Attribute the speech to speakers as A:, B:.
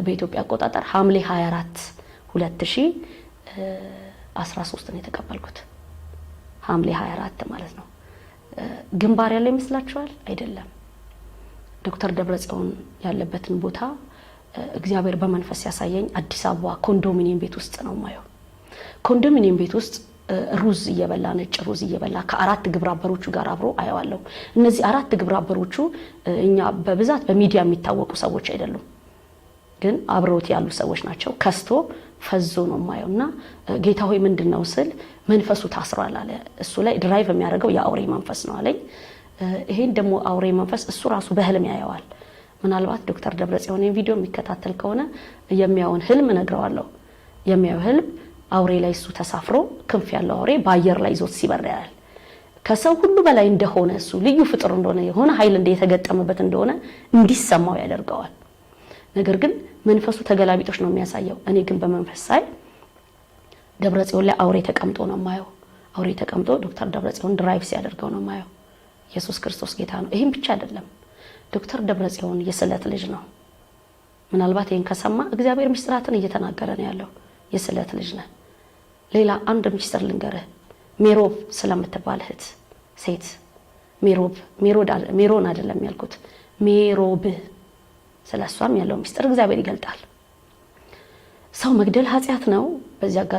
A: በኢትዮጵያ አቆጣጠር ሐምሌ 24 2013 ነው የተቀበልኩት። ሐምሌ 24 ማለት ነው። ግንባር ያለ ይመስላችኋል? አይደለም። ዶክተር ደብረጽዮን ያለበትን ቦታ እግዚአብሔር በመንፈስ ያሳየኝ አዲስ አበባ ኮንዶሚኒየም ቤት ውስጥ ነው ማየው። ኮንዶሚኒየም ቤት ውስጥ ሩዝ እየበላ፣ ነጭ ሩዝ እየበላ ከአራት ግብረ አበሮቹ ጋር አብሮ አየዋለሁ። እነዚህ አራት ግብረ አበሮቹ እኛ በብዛት በሚዲያ የሚታወቁ ሰዎች አይደሉም፣ ግን አብረውት ያሉ ሰዎች ናቸው። ከስቶ ፈዞ ነው የማየው። እና ጌታ ሆይ ምንድን ነው ስል መንፈሱ ታስሯል አለ። እሱ ላይ drive የሚያደርገው የአውሬ መንፈስ ነው አለኝ። ይሄን ደግሞ አውሬ መንፈስ እሱ ራሱ በህልም ያየዋል። ምናልባት ዶክተር ደብረጽዮን ቪዲዮ የሚከታተል ከሆነ የሚያየውን ህልም እነግረዋለሁ። የሚያየው ህልም አውሬ ላይ እሱ ተሳፍሮ ክንፍ ያለው አውሬ በአየር ላይ ይዞት ሲበር ያያል። ከሰው ሁሉ በላይ እንደሆነ፣ እሱ ልዩ ፍጡር እንደሆነ፣ የሆነ ኃይል የተገጠመበት እንደሆነ እንዲሰማው ያደርገዋል። ነገር ግን መንፈሱ ተገላቢጦሽ ነው የሚያሳየው። እኔ ግን በመንፈስ ሳይ ደብረጽዮን ላይ አውሬ ተቀምጦ ነው የማየው። አውሬ ተቀምጦ ዶክተር ደብረጽዮን drive ሲያደርገው ነው የማየው። ኢየሱስ ክርስቶስ ጌታ ነው። ይህም ብቻ አይደለም። ዶክተር ደብረጽዮን የስለት ልጅ ነው። ምናልባት ይህን ከሰማ እግዚአብሔር ምስጢራትን እየተናገረ ነው ያለው። የስለት ልጅ ነህ። ሌላ አንድ ምስጢር ልንገርህ። ሜሮብ ስለምትባል እህት ሴት፣ ሜሮብ፣ ሜሮን አይደለም ያልኩት፣ ሜሮብ፣ ስለ እሷም ያለው ምስጢር እግዚአብሔር ይገልጣል። ሰው መግደል ኃጢአት ነው። በዚህ አጋጣሚ